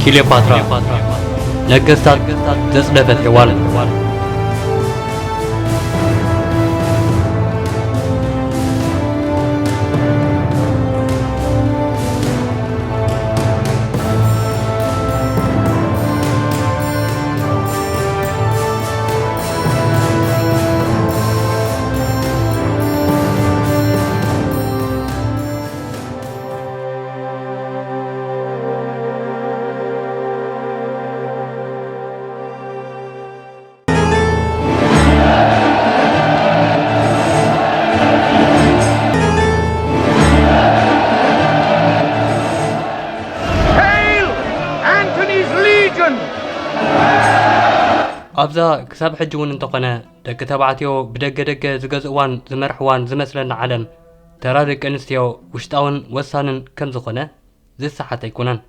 ክሊዮፓትራ፣ ነገስታት ዘጽደፈት ሄዋን። Hail Antony's Legion! ኣብዛ ክሳብ ሕጂ እውን እንተኾነ ደቂ ተባዕትዮ ብደገ ደገ ዝገዝእዋን ዝመርሕዋን ዝመስለና ዓለም፣ ተራ ደቂ ኣንስትዮ ውሽጣውን ወሳንን ከም ዝኾነ ዝሰሓት ኣይኮነን።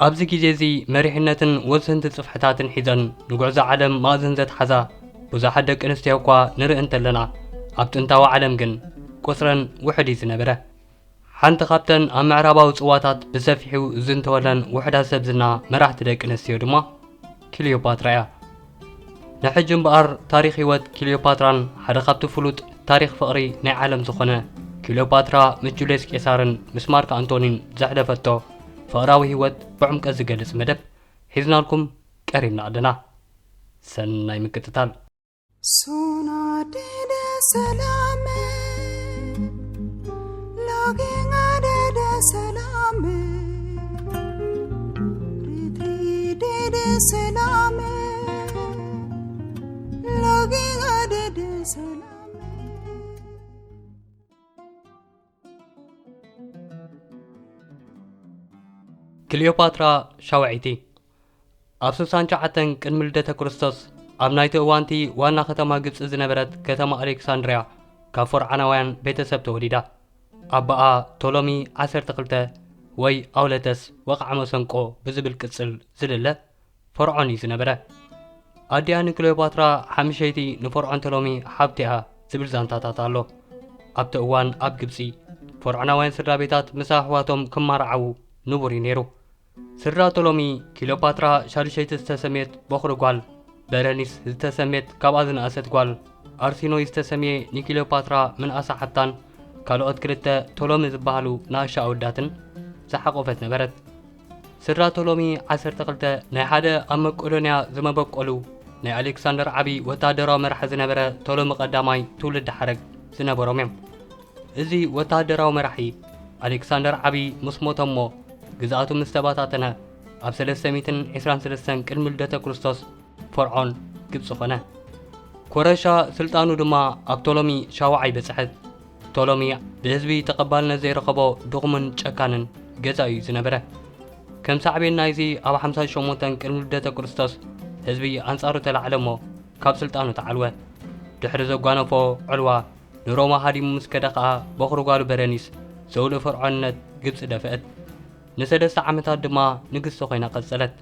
ኣብዚ ግዜ እዚ መሪሕነትን ወሰንቲ ጽፍሕታትን ሒዘን ንጉዕዞ ዓለም ማእዝን ዘትሓዛ ብዙሓት ደቂ ኣንስትዮ እኳ ንርኢ እንተለና፣ ኣብ ጥንታዊ ዓለም ግን ቁጽረን ውሑድ እዩ ዝነበረ። ሓንቲ ካብተን ኣብ ምዕራባዊ ጽዋታት ብሰፊሑ ዝዝንተወለን ውሑዳት ሰብ ዝና መራሕቲ ደቂ ኣንስትዮ ድማ ክሊዮፓትራ እያ። ንሕጂ እምበኣር ታሪኽ ህይወት ክሊዮፓትራን ሓደ ካብቲ ፍሉጥ ታሪኽ ፍቕሪ ናይ ዓለም ዝኾነ ክሊዮፓትራ ምስ ጁልየስ ቄሳርን ምስ ማርክ ኣንቶኒን ዘሕለፈቶ ፍቕራዊ ህይወት ብዕምቀት ዝገልጽ መደብ ሒዝናልኩም ቀሪብና ኣለና። ሰናይ ምክትታል። Sona dede salame, loginga dede salame, ritri dede salame, loginga dede salame. ክሊዮፓትራ ሻውዐይቲ። ኣብ ስሳን ትሽዓተን ቅድሚ ልደተ ክርስቶስ፣ ኣብ ናይቲ እዋንቲ ዋና ከተማ ግብጺ ዝነበረት ከተማ ኣሌክሳንድርያ፣ ካብ ፈርዖናውያን ቤተሰብ ተወሊዳ። ኣቦኣ ቶሎሚ ዓሰርተ ክልተ ወይ ኣውለተስ ወቕዓ መሰንቆ ብዝብል ቅጽል ዝልለ ፈርዖን እዩ ዝነበረ። ኣዲኣ ንክሊዮፓትራ ሓምሸይቲ ንፈርዖን ቶሎሚ ሓብቲኣ ዝብል ዛንታታት ኣሎ። ኣብቲ እዋን ኣብ ግብጺ፣ ፈርዖናውያን ስድራ ቤታት ምስ ኣሕዋቶም ክመራዓዉ ንቡር እዩ ነይሩ። ስድራ ቶሎሚ፣ ክሊዮፓትራ ሻዱሸይቲ ዝተሰምየት በኹሪ ጓል፣ በረኒስ ዝተሰምየት ካብኣ ዝነኣሰት ጓል፣ ኣርሲኖይ ዝተሰምየ ንክሊዮፓትራ ምንኣሳ ሓብታን ካልኦት ክልተ ቶሎሚ ዝበሃሉ ንኣሽቱ ኣወዳትን ዝሓቖፈት ነበረት። ስድራ ቶሎሚ ዓሰርተ ክልተ ናይ ሓደ ኣብ መቄዶንያ ዝመበቆሉ ናይ ኣሌክሳንደር ዓቢ ወተሃደራዊ መራሒ ዝነበረ ቶሎሚ ቀዳማይ ትውልዲ ሓረግ ዝነበሮም እዮም። እዚ ወተሃደራዊ መራሒ ኣሌክሳንደር ዓቢ ምስ ሞተ እሞ ግዝኣቱ ምስ ተበታተነ ኣብ ሰለስተ ሚእትን ዕስራን ሰለስተን ቅድሚ ልደተ ክርስቶስ ፈርዖን ግብጺ ኾነ። ኮረሻ ስልጣኑ ድማ ኣብ ቶሎሚ ሻውዓይ በጽሐት። ቶሎሚ ብህዝቢ ተቐባልነት ዘይረኸቦ ድኹምን ጨካንን ገዛኢ እዩ ዝነበረ። ከም ሳዕቤን ናይዚ ኣብ ሓምሳ ሸሞንተን ቅድሚ ልደተ ክርስቶስ ህዝቢ ኣንጻሩ ተላዕለ እሞ ካብ ስልጣኑ ተዓልወ። ድሕሪ ዘጓነፎ ዕልዋ ንሮማ ሃዲሙ ምስ ከደ ኸኣ በኹሪ ጓሉ በረኒስ ዘውልእ ፈርዖንነት ግብጺ ደፍአት። ንሰለስተ ዓመታት ድማ ንግስቲ ኮይና ቀጸለት።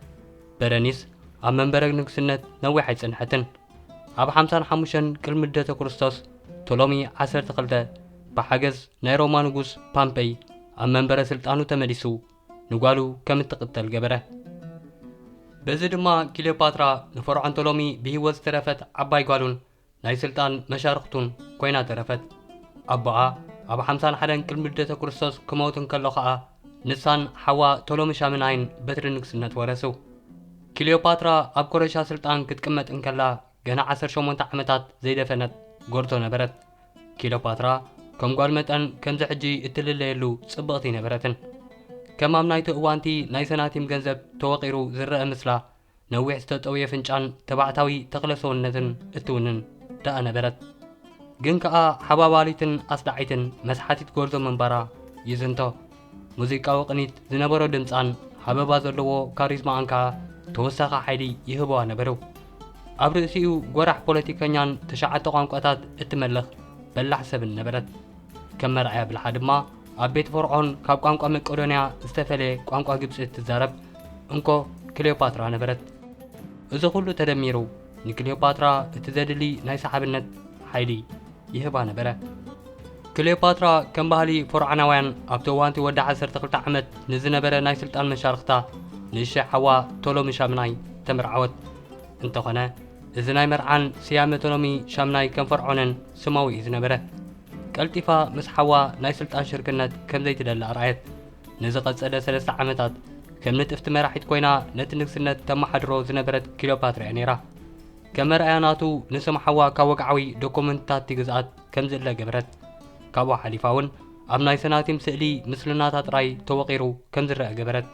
በረኒስ ኣብ መንበረ ንግስነት ነዊሕ ኣይጸንሐትን። ኣብ ሓምሳን ሓሙሽተን ቅድሚ ልደተ ክርስቶስ ቶሎሚ ዓሰርተ ክልተ ብሓገዝ ናይ ሮማ ንጉስ ፓምፐይ ኣብ መንበረ ስልጣኑ ተመሊሱ ንጓሉ ከም እትቕተል ገበረ። በዚ ድማ ክሊዮፓትራ ንፈርዖን ቶሎሚ ብህይወት ዝተረፈት ዓባይ ጓሉን ናይ ስልጣን መሻርኽቱን ኮይና ተረፈት። ኣቦኣ ኣብ ሓምሳን ሓደን ቅድሚ ልደተ ክርስቶስ ክመውት እንከሎ ኸኣ ንሳን ሓዋ ቶሎሚ ሻምናይን በትሪ ንግስነት ወረሱ። ክሊዮፓትራ ኣብ ኮረሻ ስልጣን ክትቅመጥ እንከላ ገና ዓሰርተ ሸሞንተ ዓመታት ዘይደፈነት ጎርዞ ነበረት። ክሊዮፓትራ ከም ጓል መጠን ከምዚ ሕጂ እትልለየሉ ጽብቕቲ ኣይነበረትን። ከም ኣብ ናይቲ እዋንቲ ናይ ሰናቲም ገንዘብ ተወቒሩ ዝረአ ምስላ፣ ነዊሕ ዝተጠውየ ፍንጫን ተባዕታዊ ተኽለ ሰውነትን እትውንን ደኣ ነበረት። ግን ከኣ ሓባባሊትን ኣስዳዒትን መስሓቲት ጎርዞ ምንባራ ይዝንቶ። ሙዚቃዊ ቅኒት ዝነበሮ ድምጻን ሃበባ ዘለዎ ካሪዝማኣን ከኣ ተወሳኺ ሓይሊ ይህብዋ ነበሩ። ኣብ ርእሲኡ ጎራሕ ፖለቲከኛን ትሽዓተ ቋንቋታት እትመልኽ በላሕ ሰብን ነበረት። ከም መርኣያ ብልሓ ድማ ኣብ ቤት ፈርዖን ካብ ቋንቋ መቄዶንያ ዝተፈልየ ቋንቋ ግብጺ እትዛረብ እንኮ ክሊዮፓትራ ነበረት። እዚ ኹሉ ተደሚሩ ንክሊዮፓትራ እቲ ዘድሊ ናይ ሰሓብነት ሓይሊ ይህባ ነበረ። ክሊዮፓትራ ከም ባህሊ ፈርዖናውያን ኣብቲ እዋንቲ ወዲ ዓሰርተ ክልተ ዓመት ንዝነበረ ናይ ስልጣን መሻርኽታ ንእሽተይ ሓዋ ቶሎሚ ሻምናይ ተመርዓወት። እንተኾነ፣ እዚ ናይ መርዓን ስያመ ቶሎሚ ሻምናይ ከም ፈርዖንን ስማዊ እዩ ዝነበረ። ቀልጢፋ ምስ ሓዋ ናይ ስልጣን ሽርክነት ከም ዘይትደሊ ኣርኣየት። ንዝቐጸለ ሰለስተ ዓመታት ከም ንጥፍቲ መራሒት ኮይና ነቲ ንግስነት ተመሓድሮ ዝነበረት ክሊዮፓትራ እያ ነይራ። ከም መርኣያ ናቱ ንስም ሓዋ ካብ ወግዓዊ ዶኩመንትታት እቲ ግዝኣት ከም ዝእለ ገበረት። ካብኡ ሓሊፋ እውን ኣብ ናይ ሰናቲም ስእሊ ምስልናታ ጥራይ ተወቒሩ ከም ዝረአ ገበረት።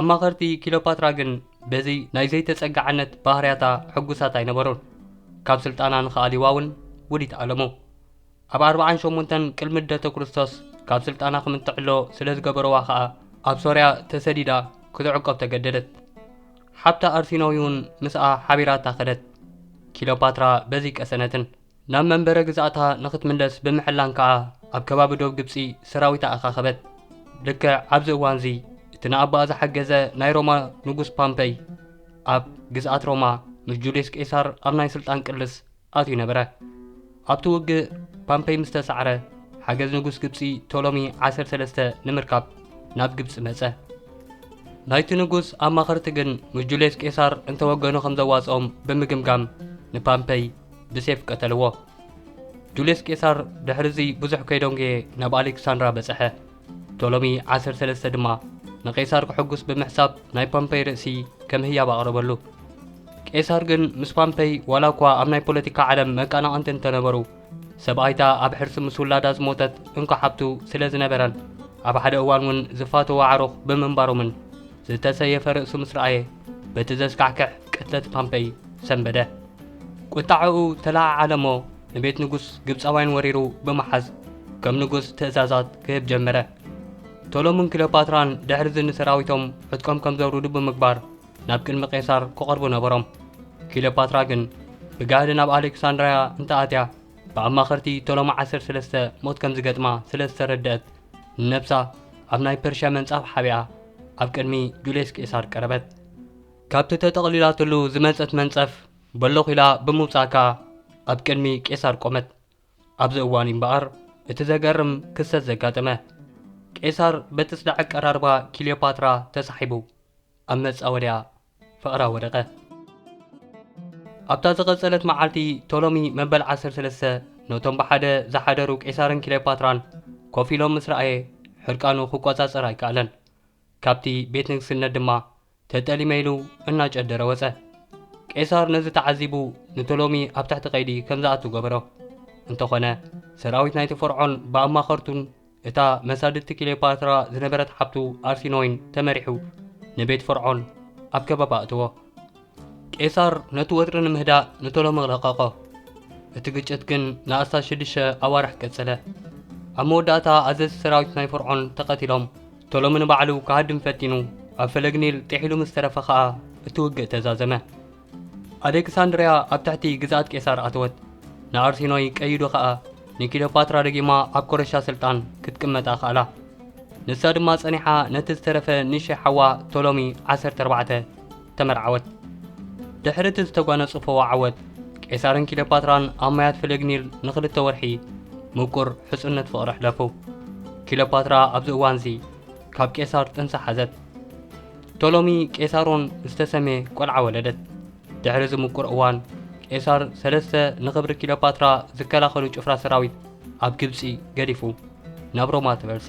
ኣማኸርቲ ክሊዮፓትራ ግን በዚ ናይ ዘይተጸጋዕነት ባህርያታ ሕጉሳት ኣይነበሩን። ካብ ስልጣና ንኽኣልይዋ እውን ውዲት ኣለሙ። ኣብ ኣርብዓን ሸሞንተን ቅድሚ ልደተ ክርስቶስ ካብ ስልጣና ከም እትዕሎ ስለ ዝገበረዋ ኸኣ ኣብ ሶርያ ተሰዲዳ ክትዕቆብ ተገደደት። ሓብታ ኣርሲኖይ እውን ምስኣ ሓቢራታ ኸደት። ክሊዮፓትራ በዚ ቀሰነትን ናብ መንበረ ግዝኣታ ንኽትምለስ ብምሕላን ከኣ ኣብ ከባቢ ዶብ ግብጺ ሰራዊታ ኣኻኸበት። ልክዕ ኣብዚ እዋንዚ እቲ ንኣቦኣ ዝሓገዘ ናይ ሮማ ንጉስ ፓምፐይ ኣብ ግዝኣት ሮማ ምስ ጁልዮስ ቄሳር ኣብ ናይ ስልጣን ቅልስ ኣትዩ ነበረ። ኣብቲ ውግእ ፓምፐይ ምስ ተሳዕረ፣ ሓገዝ ንጉስ ግብጺ ቶሎሚ ዓሰርተ ሰለስተ ንምርካብ ናብ ግብጺ መጸ። ናይቲ ንጉስ ኣማኸርቲ ግን ምስ ጁልዮስ ቄሳር እንተወገኑ ከም ዘዋጽኦም ብምግምጋም ንፓምፐይ ብሴፍ ቀተልዎ። ጁልዮስ ቄሳር ድሕሪ እዚ ብዙሕ ከይደንጎየ ናብ ኣሌክሳንድራ በጽሐ። ቶሎሚ ዓሰርተ ሰለስተ ድማ ንቄሳር ክሕጉስ ብምሕሳብ ናይ ፓምፐይ ርእሲ ከም ህያብ ኣቕረበሉ። ቄሳር ግን ምስ ፓምፐይ ዋላ እኳ ኣብ ናይ ፖለቲካ ዓለም መቀናቕንቲ እንተነበሩ፣ ሰብኣይታ ኣብ ሕርሲ ምስ ውላዳ ዝሞተት እንኮ ሓብቱ ስለ ዝነበረን ኣብ ሓደ እዋን እውን ዝፋተዎ ኣዕሩኽ ብምንባሮምን ዝተሰየፈ ርእሱ ምስ ረኣየ በቲ ዘስካሕክሕ ቅትለት ፓምፐይ ሰንበደ። ቁጣዕኡ ተለዓዓለ እሞ ንቤት ንጉስ ግብጻውያን ወሪሩ ብምሓዝ ከም ንጉስ ትእዛዛት ክህብ ጀመረ። ቶሎምን ክሊዮፓትራን ድሕሪ እዚ ንሰራዊቶም ዕጥቆም ከም ዘውርዱ ብምግባር ናብ ቅድሚ ቄሳር ክቐርቡ ነበሮም። ክሊዮፓትራ ግን ብጋህዲ ናብ ኣሌክሳንድርያ እንተኣትያ ብኣማኸርቲ ቶሎሚ ዓሰርተ ሰለስተ ሞት ከም ዝገጥማ ስለ ዝተረድአት ንነብሳ ኣብ ናይ ፐርሽያ መንጻፍ ሓቢኣ ኣብ ቅድሚ ጁልየስ ቄሳር ቀረበት። ካብቲ ተጠቕሊላትሉ ዝመጸት መንጸፍ በሎኽ ኢላ ብምውጻእ ከኣ ኣብ ቅድሚ ቄሳር ቆመት። ኣብዚ እዋን እምበኣር እቲ ዘገርም ክስተት ዘጋጠመ። ቄሳር በቲ ጽዳዕ ኣቀራርባ ክሊዮፓትራ ተሳሒቡ ኣብ መጻወድያ ፍቕራ ወደቐ። ኣብታ ዝቐጸለት መዓልቲ ቶሎሚ መበል ዓሰርተ ሰለስተ ነቶም ብሓደ ዝሓደሩ ቄሳርን ክሊዮፓትራን ኮፍ ኢሎም ምስ ረኣየ ሕርቃኑ ክቆጻጸር ኣይከኣለን። ካብቲ ቤት ንግስነት ድማ ተጠሊመ ኢሉ እናጨደረ ወጸ። ቄሳር ነዚ ተዓዚቡ ንቶሎሚ ኣብ ትሕቲ ቀይዲ ከም ዝኣቱ ገበሮ። እንተኾነ ሰራዊት ናይቲ ፈርዖን ብኣማኸርቱን እታ መሳድድቲ ክሊዮፓትራ ዝነበረት ሓብቱ ኣርሲኖይን ተመሪሑ ንቤት ፈርዖን ኣብ ከበባ ኣእተዎ። ቄሳር ነቲ ወጥሪ ንምህዳእ ንቶሎሚ ለቐቖ። እቲ ግጭት ግን ንኣስታት ሽዱሽተ ኣዋርሕ ቀጸለ። ኣብ መወዳእታ ኣዘዝቲ ሰራዊት ናይ ፈርዖን ተቐቲሎም። ቶሎሚ ንባዕሉ ክሃድም ፈቲኑ ኣብ ፈለግ ኒል ጥሒሉ ምስ ተረፈ ኸኣ እቲ ውግእ ተዛዘመ። ኣሌክሳንድርያ ኣብ ትሕቲ ግዝኣት ቄሳር ኣተወት። ንኣርሲኖይ ቀይዱ ኸኣ ንክሊዮፓትራ ደጊማ ኣብ ኮረሻ ስልጣን ክትቅመጥ ኣኽኣላ። ንሳ ድማ ጸኒሓ ነቲ ዝተረፈ ንእሽተይ ሓዋ ቶሎሚ ዓሰርተ ኣርባዕተ ተመርዓወት። ድሕሪ እቲ ዝተጓነጽፈዎ ዓወት፣ ቄሳርን ክሊዮፓትራን ኣብ ማያት ፈለግ ኒል ንኽልተ ወርሒ ምቁር ሕጹነት ፍቕሪ ኣሕለፉ። ክሊዮፓትራ ኣብዚ እዋንዚ ካብ ቄሳር ጥንሲ ሓዘት። ቶሎሚ ቄሳር እውን ዝተሰምየ ቆልዓ ወለደት። ድሕሪ እዚ ምቁር እዋን፣ ቄሳር ሰለስተ ንኽብሪ ክሊዮፓትራ ዝከላኸሉ ጭፍራ ሰራዊት ኣብ ግብጺ ገዲፉ ናብ ሮማ ተመልሰ።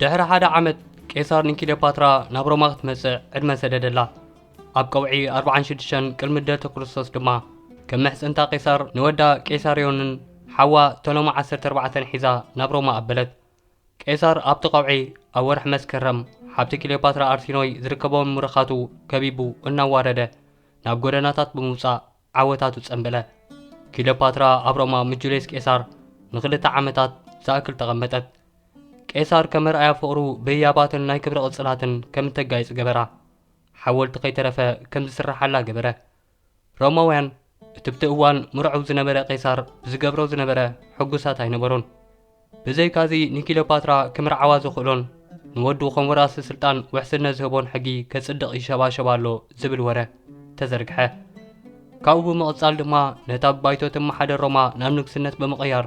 ድሕሪ ሓደ ዓመት፣ ቄሳር ንክሊዮፓትራ ናብ ሮማ ክትመጽእ ዕድመ ሰደደላ። ኣብ ቀውዒ ኣርብዓን ሽዱሽተን ቅድሚ ልደተ ክርስቶስ ድማ፣ ከም ምሕጽንታ ቄሳር ንወዳ ቄሳርዮንን ሓዋ ቶሎሚ ዓሰርተ ኣርባዕተን ሒዛ ናብ ሮማ ኣበለት። ቄሳር ኣብቲ ቀውዒ ኣብ ወርሒ መስከረም ሓብቲ ክሊዮፓትራ ኣርሲኖይ ዝርከቦም ምሩኻቱ ከቢቡ እናዋረደ ናብ ጎደናታት ብምውጻእ ዓወታቱ ጸንበለ። ክሊዮፓትራ ኣብ ሮማ ምስ ጁልየስ ቄሳር ንኽልተ ዓመታት ዝኣክል ተቐመጠት። ቄሳር ከም መርኣያ ፍቕሩ ብህያባትን ናይ ክብሪ ቅጽላትን ከም እተጋይጽ ገበራ። ሓወልቲ ከይተረፈ ከም ዝስርሓላ ገበረ። ሮማውያን እቲ ብቲ እዋን ምርዑው ዝነበረ ቄሳር ብዝገብሮ ዝነበረ ሕጉሳት ኣይነበሩን። ብዘይካዚ ንክሊዮፓትራ ክምርዓዋ ዘኽእሎን ንወዱ ከም ወራሲ ስልጣን ውሕስነት ዝህቦን ሕጊ ከጽድቕ ይሸባሸብ ኣሎ ዝብል ወረ ተዘርግሐ። ካብኡ ብምቕጻል ድማ ነታ ብባይቶ ትመሓደር ሮማ ናብ ንግስነት ብምቕያር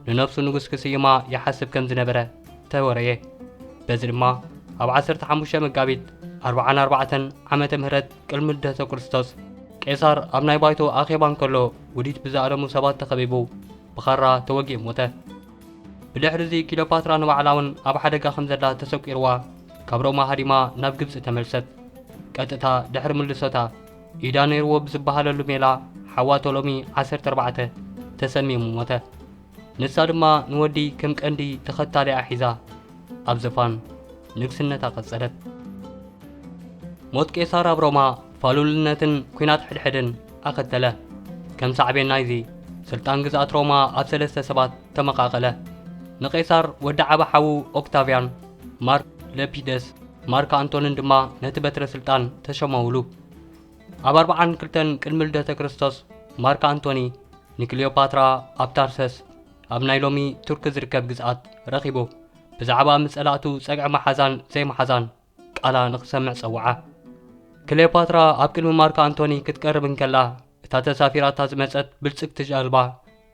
ንነፍሱ ንጉስ ክስይማ ይሓስብ ከም ዝነበረ ተወረየ። በዚ ድማ ኣብ ዓሰርተ ሓሙሽተ መጋቢት ኣርብዓን ኣርባዕተን ዓመተ ምህረት ቅድሚ ልደተ ክርስቶስ፣ ቄሳር ኣብ ናይ ባይቶ ኣኼባ እንከሎ ውዲት ብዝኣለሙ ሰባት ተኸቢቡ ብኻራ ተወጊኡ ሞተ። ብድሕሪ እዚ ክሊዮፓትራ ንባዕላ እውን ኣብ ሓደጋ ከም ዘላ ተሰቂርዋ ካብ ሮማ ሃዲማ ናብ ግብጺ ተመልሰት። ቀጥታ ድሕሪ ምልሶታ ኢዳ ነይርዎ ብዝበሃለሉ ሜላ ሓዋ ቶሎሚ ዓሰርተ ኣርባዕተ ተሰሚሙ ሞተ። ንሳ ድማ ንወዲ ከም ቀንዲ ተኸታሊኣ ሒዛ ኣብ ዝፋን ንግስነታ ቀጸለት። ሞት ቄሳር ኣብ ሮማ ፋሉልነትን ኲናት ሕድሕድን ኣኸተለ። ከም ሳዕቤን ናይዚ፣ ስልጣን ግዝኣት ሮማ ኣብ ሰለስተ ሰባት ተመቓቐለ። ንቄሳር ወዲ ዓቢ ሓዉ ኦክታቪያን፣ ማርክ ለፒደስ፣ ማርክ ኣንቶንን ድማ ነቲ በትረ ስልጣን ተሸመውሉ። ኣብ ኣርብዓን ክልተን ቅድሚ ልደተ ክርስቶስ፣ ማርክ ኣንቶኒ ንክሊዮፓትራ ኣብ ታርሰስ፣ ኣብ ናይ ሎሚ ቱርኪ ዝርከብ ግዝኣት ረኺቡ፣ ብዛዕባ ምስ ጸላእቱ ጸግዒ መሓዛን ዘይመሓዛን ቃላ ንኽሰምዕ ጸውዓ። ክሊዮፓትራ ኣብ ቅድሚ ማርክ ኣንቶኒ ክትቀርብ እንከላ፣ እታ ተሳፊራታ ዝመጸት ብልጽግቲ ጃልባ፣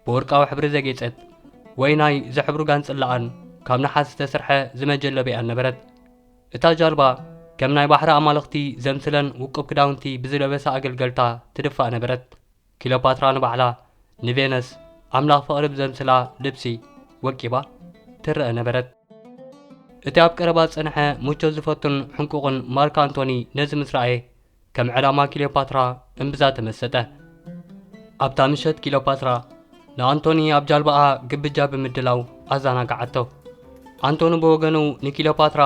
ብወርቃዊ ሕብሪ ዘጌጸት፣ ወይናይ ዝሕብሩ ጋንጽላኣን ካብ ነሓስ ዝተሰርሐ ዝመጀለቢኣን ነበረት። እታ ጃልባ፣ ከም ናይ ባሕሪ ኣማልኽቲ ዘምስለን ውቁብ ክዳውንቲ ብዝለበሳ ኣገልገልታ ትድፋእ ነበረት። ክሊዮፓትራ ንባዕላ ንቬነስ ኣምላኽ ፍቕሪ ብዘምስላ ልብሲ ወቂባ ትረአ ነበረት። እቲ ኣብ ቀረባ ዝጸንሐ ምቾት ዝፈቱን ሕንቁቕን ማርክ ኣንቶኒ ነዚ ምስ ረኣየ፣ ከም ዕላማ ክሊዮፓትራ እምብዛ ተመሰጠ። ኣብታ ምሸት ክሊዮፓትራ ንኣንቶኒ ኣብ ጃልባኣ ግብጃ ብምድላው ኣዘናግዓቶ። ኣንቶኒ ብወገኑ ንክሊዮፓትራ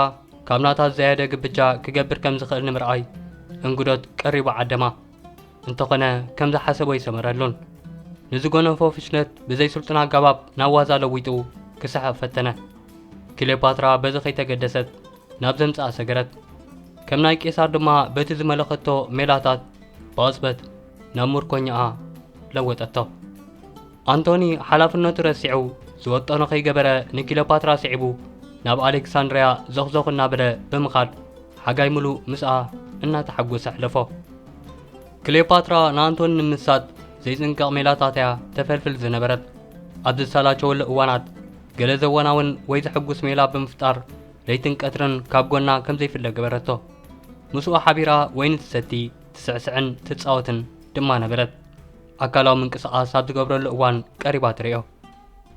ካብ ናታ ዝዘየደ ግብጃ ክገብር ከም ዝኽእል ንምርኣይ እንግዶት ቀሪቡ ዓደማ። እንተኾነ ከም ዝሓሰቦ ኣይሰመረሉን። ንዝጎነፎ ፍሽለት ብዘይ ስልጡን ኣገባብ ናብ ዋዛ ለዊጡ ክስሕቕ ፈተነ። ክሊዮፓትራ በዚ ከይተገደሰት ናብ ዘምጽኣ ሰገረት። ከም ናይ ቄሳር ድማ በቲ ዝመለኸቶ ሜላታት ብቕጽበት ናብ ምርኮኛኣ ለወጠቶ። ኣንቶኒ ሓላፍነቱ ረሲዑ ዝወጠኖ ከይገበረ ንክሊዮፓትራ ስዒቡ ናብ ኣሌክሳንድርያ ዘኽዘኽ እናበለ ብምኻድ ሓጋይ ምሉእ ምስኣ እናተሓጎሰ ኣሕለፎ። ክሊዮፓትራ ንኣንቶኒ ንምምሳጥ ዘይጽንቀቕ ሜላታት እያ ተፈልፍል ዝነበረት። ኣብ ዝሰላቸወሉ እዋናት ገለ ዘወናውን ወይ ዘሐጉስ ሜላ ብምፍጣር ለይትን ቀትርን ካብ ጎና ከም ዘይፍለ ገበረቶ። ምስኡ ሓቢራ ወይኒ ትሰቲ፣ ትስዕስዕን ትጻወትን ድማ ነበረት። ኣካላዊ ምንቅስቓስ ኣብ ዝገብረሉ እዋን ቀሪባ ትርእዮ።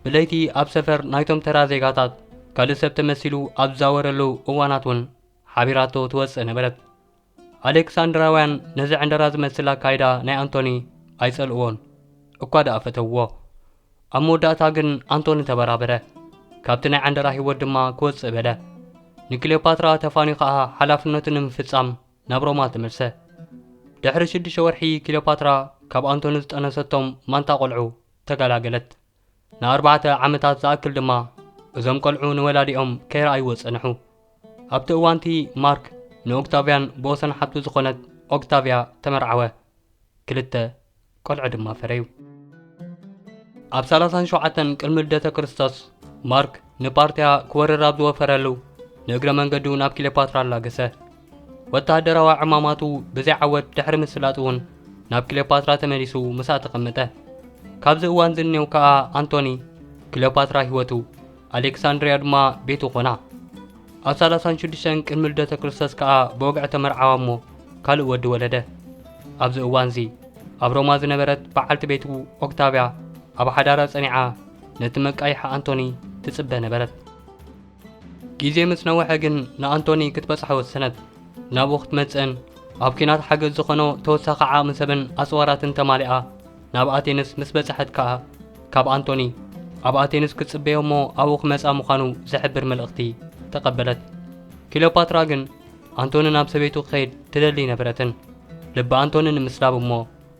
ብለይቲ ኣብ ሰፈር ናይቶም ተራ ዜጋታት ካልእ ሰብ ተመሲሉ ኣብ ዝዛወረሉ እዋናት እውን ሓቢራቶ ትወጽእ ነበረት። ኣሌክሳንድራውያን ነዚ ዕንደራ ዝመስል ኣካይዳ ናይ ኣንቶኒ ኣይጸልእዎን፣ እኳ ደኣ ፈተውዎ። ኣብ መወዳእታ ግን ኣንቶኒ ተበራበረ። ካብቲ ናይ ዕንደራ ህይወት ድማ ክወጽእ በለ። ንክሊዮፓትራ ተፋንዩ ከኣ ሓላፍነቱ ንምፍጻም ናብ ሮማ ተመልሰ። ድሕሪ ሽዱሽተ ወርሒ ክሊዮፓትራ ካብ ኣንቶኒ ዝጠነሰቶም ማንታ ቆልዑ ተገላገለት። ንኣርባዕተ ዓመታት ዝኣክል ድማ እዞም ቆልዑ ንወላዲኦም ከይረኣይዎ ጸንሑ። ኣብቲ እዋንቲ ማርክ ንኦክታቪያን ብወሰን ሓብቱ ዝኾነት ኦክታቪያ ተመርዓወ። ክልተ ቆልዑ ድማ ፈረዩ። ኣብ ሰላሳን ሸውዓተን ቅድሚ ልደተ ክርስቶስ ማርክ ንፓርቲያ ክወርር ኣብ ዝወፈረሉ ንእግረ መንገዱ ናብ ክሊዮፓትራ ኣላገሰ። ወተሃደራዊ ዕማማቱ ብዘይ ዓወት ድሕሪ ምስላጥ እውን ናብ ክሊዮፓትራ ተመሊሱ ምስኣ ተቐመጠ። ካብዚ እዋን ዝንኔው ከኣ ኣንቶኒ ክሊዮፓትራ ህይወቱ ኣሌክሳንድርያ ድማ ቤቱ ኾና። ኣብ ሰላሳን ሽዱሽተን ቅድሚ ልደተ ክርስቶስ ከኣ ብወግዒ ተመርዓዋ እሞ ካልእ ወዲ ወለደ። ኣብዚ እዋንዚ ኣብ ሮማ ዝነበረት በዓልቲ ቤቱ ኦክታቪያ ኣብ ሓዳራ ጸኒዓ ነቲ መቃይሓ ኣንቶኒ ትጽበ ነበረት። ግዜ ምስ ነውሐ ግን ንኣንቶኒ ክትበጽሖ ወሰነት። ናብኡ ክትመጽእን ኣብ ኲናት ሓገዝ ዝኾኖ ተወሳኺ ዓቕሚ ሰብን ኣጽዋራትን ተማሊኣ ናብ ኣቴንስ ምስ በጽሐት ከኣ ካብ ኣንቶኒ ኣብ ኣቴንስ ክትጽበዮ እሞ ኣብኡ ክመጽኣ ምዃኑ ዝሕብር መልእኽቲ ተቐበለት። ክሊዮፓትራ ግን ኣንቶኒ ናብ ሰበይቱ ክኸይድ ትደሊ ኣይነበረትን። ልቢ ኣንቶኒ ንምስላብ እሞ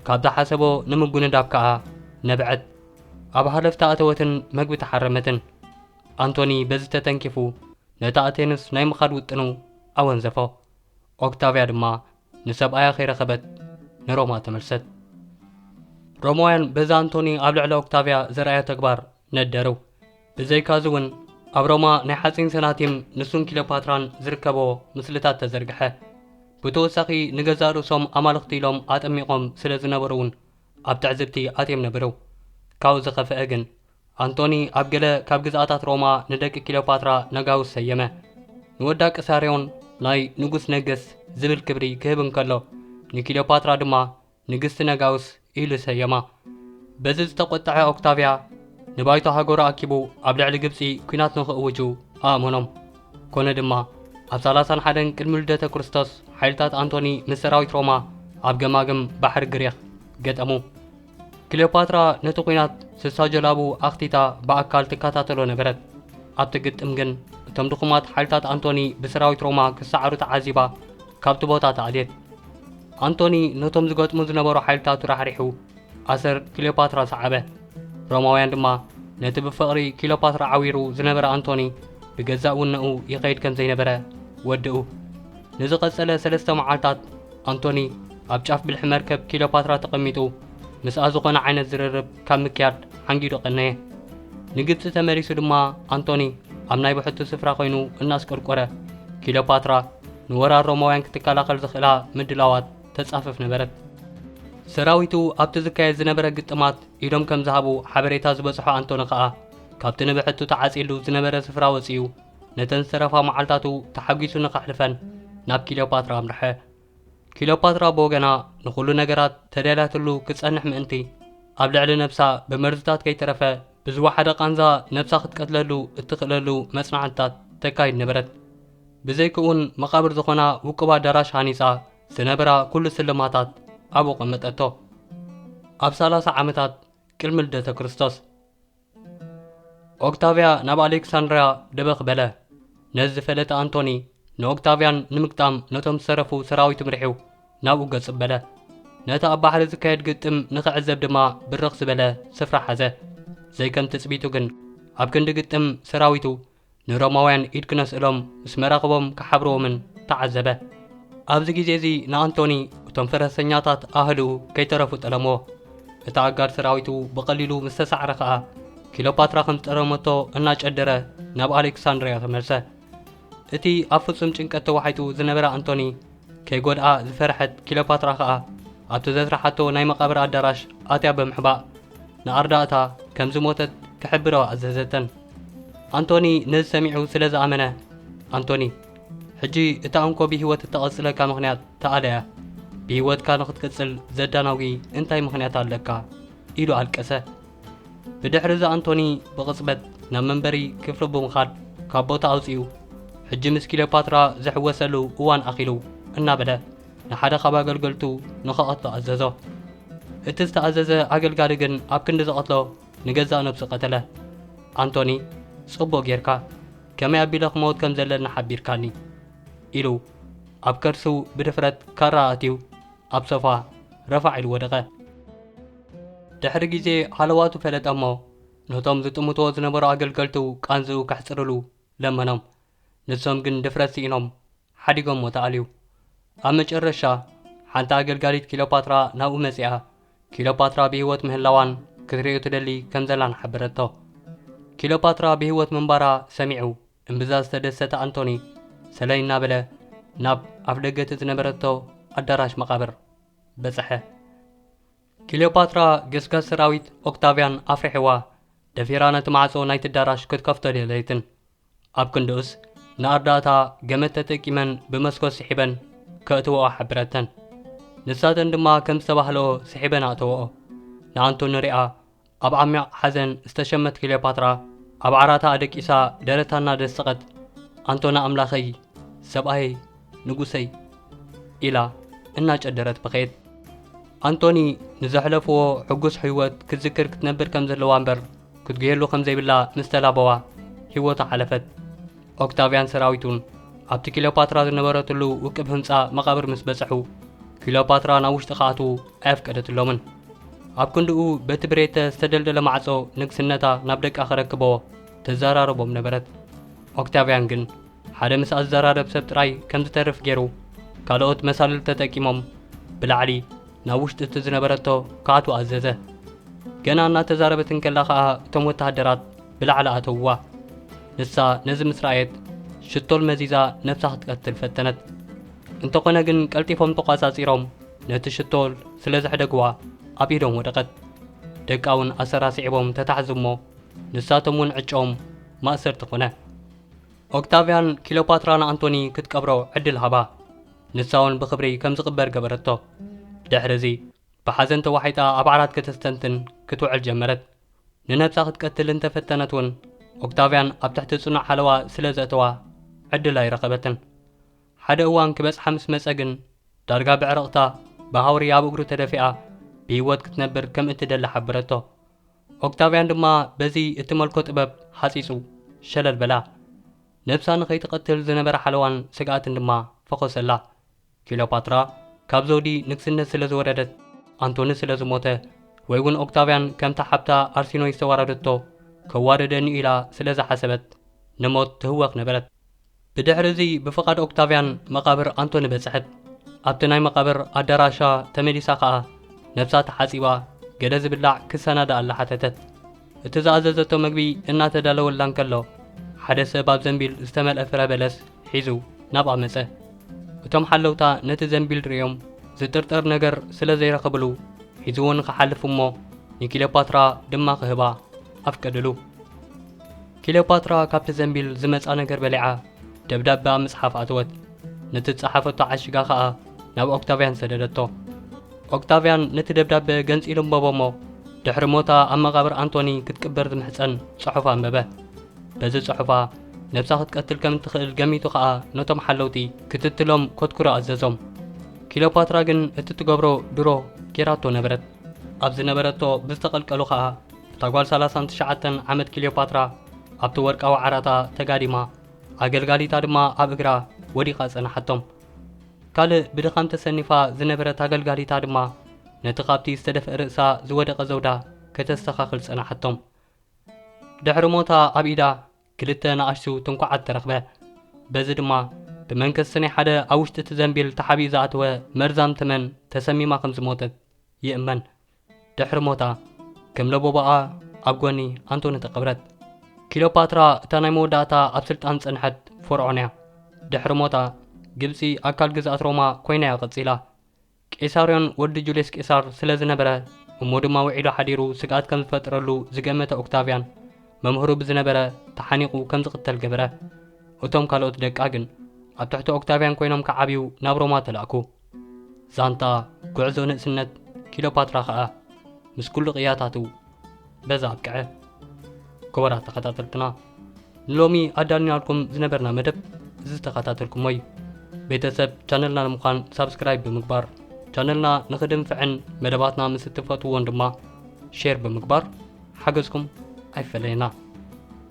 ካብ ዝሓሰቦ ንምጉንዳብ ከኣ ነብዐት። ኣብ ሃለፍታ ኣተወትን መግቢ ተሓረመትን። ኣንቶኒ በዚ ተተንኪፉ ነታ ኣቴንስ ናይ ምኻድ ውጥኑ ኣወንዘፎ። ኦክታቪያ ድማ ንሰብኣያ ከይረኸበት ንሮማ ተመልሰት። ሮማውያን በዚ ኣንቶኒ ኣብ ልዕሊ ኦክታቪያ ዘርኣዮ ተግባር ነደሩ። ብዘይካዚ እውን ኣብ ሮማ ናይ ሓጺን ሰናቲም ንሱን ክሊዮፓትራን ዝርከቦ ምስልታት ተዘርግሐ። ብተወሳኺ ንገዛእ ርእሶም ኣማልኽቲ ኢሎም ኣጠሚቖም ስለ ዝነበሩ እውን ኣብ ትዕዝብቲ ኣትዮም ነበሩ። ካብኡ ዝኸፍአ ግን ኣንቶኒ ኣብ ገለ ካብ ግዝኣታት ሮማ ንደቂ ክሊዮፓትራ ነጋውስ ሰየመ። ንወዳ ቅሳርዮን ናይ ንጉስ ነገስ ዝብል ክብሪ ክህብ እንከሎ፣ ንክሊዮፓትራ ድማ ንግስቲ ነጋውስ ኢሉ ሰየማ። በዚ ዝተቆጠዐ ኦክታቪያ ንባይቶ ሃገሩ ኣኪቡ ኣብ ልዕሊ ግብጺ ኲናት ንኽእውጁ ኣእመኖም። ኮነ ድማ ኣብ ሰላሳን ሓደን ቅድሚ ልደተ ክርስቶስ ሓይልታት ኣንቶኒ ምስ ሰራዊት ሮማ ኣብ ገማግም ባሕሪ ግሪኽ ገጠሙ። ክሊዮፓትራ ነቲ ኲናት ስሳ ጀላቡ ኣኽቲታ ብኣካል ትከታተሎ ነበረት። ኣብቲ ግጥም ግን እቶም ድኹማት ሓይልታት ኣንቶኒ ብሰራዊት ሮማ ክሰዓሩ ተዓዚባ ካብቲ ቦታ ተኣልየት። ኣንቶኒ ነቶም ዝገጥሙ ዝነበሩ ሓይልታቱ ራሕሪሑ ኣሰር ክሊዮፓትራ ሰዓበ። ሮማውያን ድማ ነቲ ብፍቕሪ ክሊዮፓትራ ዓዊሩ ዝነበረ ኣንቶኒ ብገዛእ ውነኡ ይኸይድ ከም ዘይነበረ ወድኡ። ንዝቐጸለ ሰለስተ መዓልታት ኣንቶኒ ኣብ ጫፍ ብልሒ መርከብ ክሊዮፓትራ ተቐሚጡ ምስኣ ዝኾነ ዓይነት ዝርርብ ካብ ምክያድ ሓንጊዱ ቀነየ። ንግብጺ ተመሊሱ ድማ ኣንቶኒ ኣብ ናይ ብሕቱ ስፍራ ኮይኑ እናስቆርቆረ ክሊዮፓትራ ንወራር ሮማውያን ክትከላኸል ዝኽእላ ምድላዋት ተጻፍፍ ነበረት። ሰራዊቱ ኣብቲ ዝካየድ ዝነበረ ግጥማት ኢዶም ከም ዝሃቡ ሓበሬታ ዝበጽሖ ኣንቶኒ ከኣ ካብቲ ንብሕቱ ተዓጺሉ ዝነበረ ስፍራ ወጺኡ ነተን ዝተረፋ መዓልታቱ ተሓጒሱ ንኸሕልፈን ናብ ክሊዮፓትራ ኣምርሐ። ክሊዮፓትራ ብወገና ንኹሉ ነገራት ተዳልያትሉ ክጸንሕ ምእንቲ ኣብ ልዕሊ ነብሳ ብመርዝታት ከይተረፈ ብዝወሓደ ቃንዛ ነብሳ ክትቀትለሉ እትኽእለሉ መጽናዕትታት ተካይድ ነበረት። ብዘይክኡን መቓብር ዝኾና ውቁብ ኣዳራሽ ሃኒጻ ዝነበራ ኩሉ ስልማታት ኣብኡ ቀመጠቶ። ኣብ ሰላሳ ዓመታት ቅድሚ ልደተ ክርስቶስ ኦክታቪያ ናብ ኣሌክሳንድርያ ደበኽ በለ። ነዚ ዝፈለጠ ኣንቶኒ ንኦክታቪያን ንምግጣም ነቶም ዝተረፉ ሰራዊቱ ምሪሑ ናብኡ ገጽ በለ። ነቲ ኣብ ባሕሪ ዝካየድ ግጥም ንኽዕዘብ ድማ ብርኽ ዝበለ ስፍራ ሓዘ። ዘይከም ትጽቢቱ ግን ኣብ ክንዲ ግጥም ሰራዊቱ ንሮማውያን ኢድ ክነስእሎም ምስ መራኽቦም ክሓብርዎምን ተዓዘበ። ኣብዚ ግዜ እዚ ንኣንቶኒ እቶም ፈረሰኛታት ኣህልኡ ከይተረፉ ጠለምዎ። እቲ ኣጋር ሰራዊቱ ብቐሊሉ ምስ ተሳዕረ ኸኣ ክሊዮፓትራ ከም ዝጠረመቶ እናጨደረ ናብ ኣሌክሳንድርያ ተመልሰ። እቲ ኣብ ፍጹም ጭንቀት ተዋሒጡ ዝነበረ ኣንቶኒ ከይጎድኣ ዝፈርሐት ክሊዮፓትራ ኸኣ ኣብቲ ዘስርሓቶ ናይ መቓብር ኣዳራሽ ኣትያ ብምሕባእ ንኣርዳእታ ከም ዝሞተት ክሕብረኦ ኣዘዘተን። ኣንቶኒ ነዚ ሰሚዑ ስለ ዝኣመነ፣ ኣንቶኒ፣ ሕጂ እታ እንኮ ብህይወት እተቐጽለካ ምኽንያት ተኣለያ። ብህይወትካ ንኽትቅጽል ዘዳናጉ እንታይ ምኽንያት ኣለካ? ኢሉ ኣልቀሰ። ብድሕሪ እዚ ኣንቶኒ ብቕጽበት ናብ መንበሪ ክፍሉ ብምኻድ ካብ ቦታ ኣውጺኡ፣ ሕጂ ምስ ክሊዮፓትራ ዝሕወሰሉ እዋን ኣኺሉ እናበለ ንሓደ ካብ ኣገልገልቱ ንኽቐትሎ ኣዘዞ። እቲ ዝተኣዘዘ ኣገልጋሊ ግን ኣብ ክንዲ ዝቐትሎ ንገዛእ ነብሱ ቀተለ። ኣንቶኒ፣ ጽቡቕ ጌርካ፣ ከመይ ኣቢለ ክመውት ከም ዘለኒ ሓቢርካኒ፣ ኢሉ ኣብ ከርሱ ብድፍረት ካራ ኣትዩ ኣብ ሶፋ ረፋዕ ኢሉ ወደቐ። ድሕሪ ግዜ ሃለዋቱ ፈለጠ እሞ ነቶም ዝጥምትዎ ዝነበሩ ኣገልገልቱ ቃንዝኡ ከሕጽርሉ ለመኖም። ንሶም ግን ድፍረት ስኢኖም ሓዲጎምዎ ተኣልዩ። ኣብ መጨረሻ ሓንቲ ኣገልጋሊት ክሊዮፓትራ ናብኡ መጺኣ ክሊዮፓትራ ብህይወት ምህላዋን ክትርእዮ ትደሊ ከም ዘላን ሓበረቶ። ክሊዮፓትራ ብህይወት ምንባራ ሰሚዑ እምብዛ ዝተደሰተ ኣንቶኒ ሰለይ እናበለ ናብ ኣፍደገ እቲ ዝነበረቶ ኣዳራሽ መቓብር በጽሐ። ክሊዮፓትራ ገስጋስ ሰራዊት ኦክታቪያን ኣፍሪሕዋ ደፊራ ነቲ ማዕጾ ናይቲ ኣዳራሽ ክትከፍቶ ደለየትን። ኣብ ክንድኡስ ንኣርዳእታ ገመድ ተጠቂመን ብመስኮት ስሒበን ከእትወኦ ሓብረተን። ንሳተን ድማ ከም ዝተባህለኦ ስሒበን ኣእተወኦ። ንኣንቶኒ ሪኣ ኣብ ዓሚቕ ሓዘን ዝተሸመት ክሊዮፓትራ ኣብ ዓራታ ኣደቂሳ ደረታ እናደሰቐት፣ ኣንቶኒ ኣምላኸይ፣ ሰብኣየይ፣ ንጉሰይ ኢላ እናጨደረት በኸየት። ኣንቶኒ ንዘሕለፍዎ ሕጉስ ህይወት ክትዝክር ክትነብር ከም ዘለዋ እምበር ክትጉየሉ ከም ዘይብላ ምስ ተላበዋ ህይወቱ ሓለፈት። ኦክታቪያን ሰራዊቱን ኣብቲ ክሊዮፓትራ ዝነበረትሉ ውቅብ ህንጻ መቓብር ምስ በጽሑ ክሊዮፓትራ ናብ ውሽጢ ክኣትዉ ኣየፍቀደትሎምን። ኣብ ክንድኡ በቲ ብሬተ ዝተደልደለ ማዕጾ ንግስነታ ናብ ደቃ ክረክቦ ተዘራረቦም ነበረት። ኦክታቪያን ግን ሓደ ምስ ኣዘራረብ ሰብ ጥራይ ከም ዝተርፍ ገይሩ ካልኦት መሳልል ተጠቂሞም ብላዕሊ ናብ ውሽጢ እቲ ዝነበረቶ ክኣትዉ ኣዘዘ። ገና እናተዛረበት እንከላ ኸኣ እቶም ወተሃደራት ብላዕሊ ኣተውዋ። ንሳ ነዚ ምስ ረኣየት ሽቶል መዚዛ ነብሳ ክትቀትል ፈተነት። እንተኾነ ግን ቀልጢፎም ተቋጻጺሮም ነቲ ሽቶል ስለ ዘሕደግዋ ኣብ ኢዶም ወደቐት። ደቃ እውን ኣሰራሲዕቦም ተታሕዙ እሞ ንሳቶም እውን ዕጫኦም ማእሰርቲ ኮነ። ኦክታቪያን ክሊዮፓትራ ንኣንቶኒ ክትቀብሮ ዕድል ሃባ። ንሳ እውን ብኽብሪ ከም ዝቕበር ገበረቶ። ድሕሪ እዚ ብሓዘን ተዋሒጣ ኣብ ዓራት ከተስተንትን ክትውዕል ጀመረት። ንነብሳ ክትቀትል እንተፈተነት እውን ኦክታቪያን ኣብ ትሕቲ ጽኑዕ ሓለዋ ስለ ዘእተዋ ዕድል ኣይረኸበትን። ሓደ እዋን ክበጽሓ ምስ መጸ ግን ዳርጋ ብዕረቕታ ብሃውሪ ኣብ እግሩ ተደፊኣ ብህይወት ክትነብር ከም እትደሊ ሓበረቶ። ኦክታቪያን ድማ በዚ እቲ መልኮ ጥበብ ሃጺጹ ሸለል በላ። ነብሳ ንኸይትቐትል ዝነበረ ሓለዋን ስግኣትን ድማ ፈኾሰላ። ክሊዮፓትራ ካብ ዘውዲ ንግስነት ስለ ዝወረደት ኣንቶኒ ስለ ዝሞተ ወይ እውን ኦክታቪያን ከምታ ሓብታ ኣርሲኖይ ዝተዋረደቶ ከዋርደኒ ኢላ ስለ ዝሓሰበት ንሞት ትህወኽ ነበረት። ብድሕሪ እዚ ብፍቓድ ኦክታቪያን መቓብር ኣንቶኒ በጽሐት። ኣብቲ ናይ መቓብር ኣዳራሻ ተመሊሳ ኸኣ ነብሳ ተሓጺባ ገለ ዝብላዕ ክሰናድኣላ ሓተተት። እቲ ዝኣዘዘቶ መግቢ እናተዳለወላ እንከሎ ሓደ ሰብ ኣብ ዘንቢል ዝተመልአ ፍረ በለስ ሒዙ ናብኣ መጸ። እቶም ሓለውታ ነቲ ዘንቢል ርእዮም ዝጥርጠር ነገር ስለ ዘይረኸብሉ ሒዝዎ ንኽሓልፍ እሞ ንክሊዮፓትራ ድማ ክህባ ኣፍቀድሉ። ክሊዮፓትራ ካብቲ ዘንቢል ዝመጻ ነገር በሊዓ ደብዳበ ኣብ ምጽሓፍ ኣተወት። ነቲ ዝጸሓፈቶ ዓሺጋ ኸኣ ናብ ኦክታቪያን ሰደደቶ። ኦክታቪያን ነቲ ደብዳበ ገንጺሉ ኣንበቦ እሞ ድሕሪ ሞታ ኣብ መቓብር ኣንቶኒ ክትቅበር ዝምሕጸን ጽሑፍ ኣንበበ። በዚ ጽሑፋ ነብሳ ክትቀትል ከም እትኽእል ገሚቱ ኸኣ ነቶም ሓለውቲ ክትትሎም ኮትኩሮ ኣዘዞም። ክሊዮፓትራ ግን እቲ ትገብሮ ድሮ ጌራቶ ነበረት። ኣብ ዝነበረቶ ብዝተቐልቀሉ ኸኣ እታ ጓል ሰላሳን ትሽዓተን ዓመት ክሊዮፓትራ ኣብቲ ወርቃዊ ዓራታ ተጋዲማ ኣገልጋሊታ ድማ ኣብ እግራ ወዲቓ ጸናሓቶም። ካልእ ብድኻም ተሰኒፋ ዝነበረት ኣገልጋሊታ ድማ ነቲ ካብቲ ዝተደፍአ ርእሳ ዝወደቐ ዘውዳ ከተስተኻኽል ጸናሓቶም። ድሕሪ ሞታ ኣብ ኢዳ ክልተ ንኣሽቱ ትንኩዓት ተረኽበ። በዚ ድማ ብመንከስቲ ናይ ሓደ ኣብ ውሽጢ እቲ ዘንቢል ተሓቢኡ ዝኣተወ መርዛም ተመን ተሰሚማ ከም ዝሞተት ይእመን። ድሕሪ ሞታ ከም ለቦባኣ ኣብ ጎኒ ኣንቶኒ ተቐብረት። ክሊዮፓትራ እታ ናይ መወዳእታ ኣብ ስልጣን ዝጸንሐት ፈርዖን እያ። ድሕሪ ሞታ ግብጺ ኣካል ግዝኣት ሮማ ኮይና እያ ቀጺላ። ቄሳርዮን ወዲ ጁልዮስ ቄሳር ስለ ዝነበረ እሞ ድማ ውዒሉ ሓዲሩ ስግኣት ከም ዝፈጥረሉ ዝገመተ ኦክታቪያን መምህሩ ብዝነበረ ተሓኒቑ ከም ዝቕተል ገበረ። እቶም ካልኦት ደቃ ግን ኣብ ትሕቲ ኦክታቪያን ኮይኖም ክዓብዩ ናብ ሮማ ተላእኩ። ዛንታ ጉዕዞ ንእስነት ክሊዮፓትራ ኸኣ ምስ ኩሉ ቅያታቱ በዛ ኣብቅዐ። ክቡራት ተኸታተልትና ንሎሚ ኣዳልናልኩም ዝነበርና መደብ እዚ ዝተኸታተልኩሞ እዩ። ቤተሰብ ቻነልና ንምዃን ሳብስክራይብ ብምግባር ቻነልና ንኽድንፍዕን መደባትና ምስ እትፈትውዎን ድማ ሼር ብምግባር ሓገዝኩም ኣይፈለየና።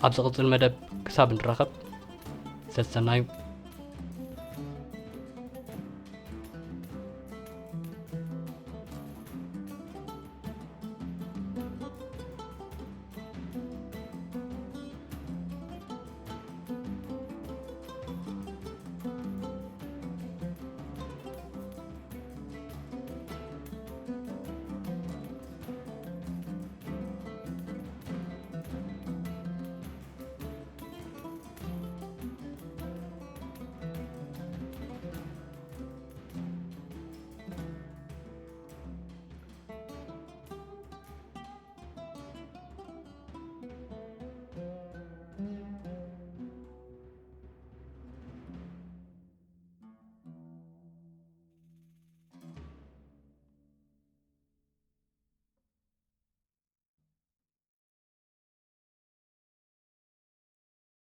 ኣብ ዝቕጽል መደብ ክሳብ እንራኸብ ሰሰናዩ።